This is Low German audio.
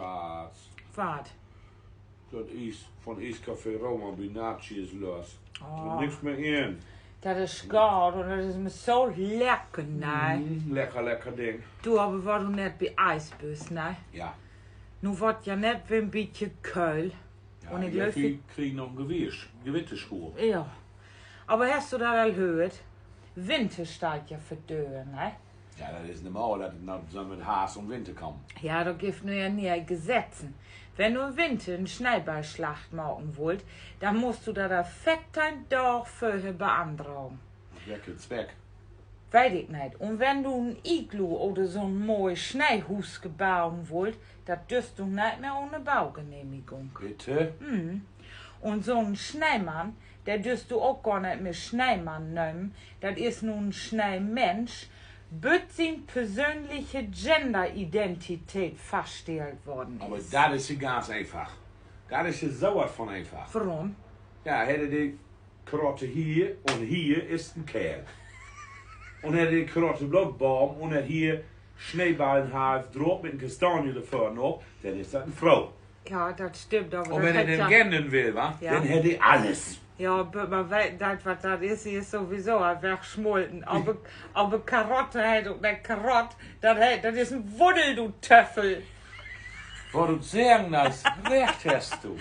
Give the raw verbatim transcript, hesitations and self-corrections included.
Wat? Wat? Dat Ies von Iescafé Roma bi Naci is los. Nix mehr in. Dat is schaad un dat is mi so lecker, ne? Lecker, lecker Ding. Du, aver wo du nett bi Ies büst, ne? Ja. Nu word ja nett weer en bietje köhl. Un ik glööv, wi kriegen noch en Gewitterschuur. Ja. Aver hest du dat al höört? Winter steiht ja vör Döör, ne? Ja, dat is normal, dat, dat so mit Harvst un Winter kummt. Ja, dor gifft nu ja ne'e Gesetzen. Wenn du in Winter en Sneeballslacht maken wullt, denn musst du dat al veerteihn Daag vörher beandragen. Wecken Zweck? Weet ik neet. Un wenn du en Iglu oder so'n moi Sneehuus buen wullt, dat dürst du neet mehr ohne Baugenehmigung. Bitte? Un so'n Sneemann, de dürst du ok gor neet mehr Sneemann nömen. Dat is nu en Sneemensch, bit sien persönliche Genderidentität faststellt worden is. Aver dat is ja ganz eenfach. Dat is ja so wat von eenfach. Worüm? Ja, hett he de Karotte hier un hier is en Keerl. Un hett he de Karotte bloot baven un hett hier Sneeballenhalf drop mit en Kastanje dor vörn op, denn is dat en Fro. Ja, dat stimmt, aver un wenn he denn gendern will, wa, denn hett he allens. Ja, aver man weet, dat, wat dat is, he is sowieso al wegsmulten. Aver, aver Karotte heet ok neet Karott, dat heet, dat is en Wuddel, du Töffel. Wat du seggen deist, recht hest du.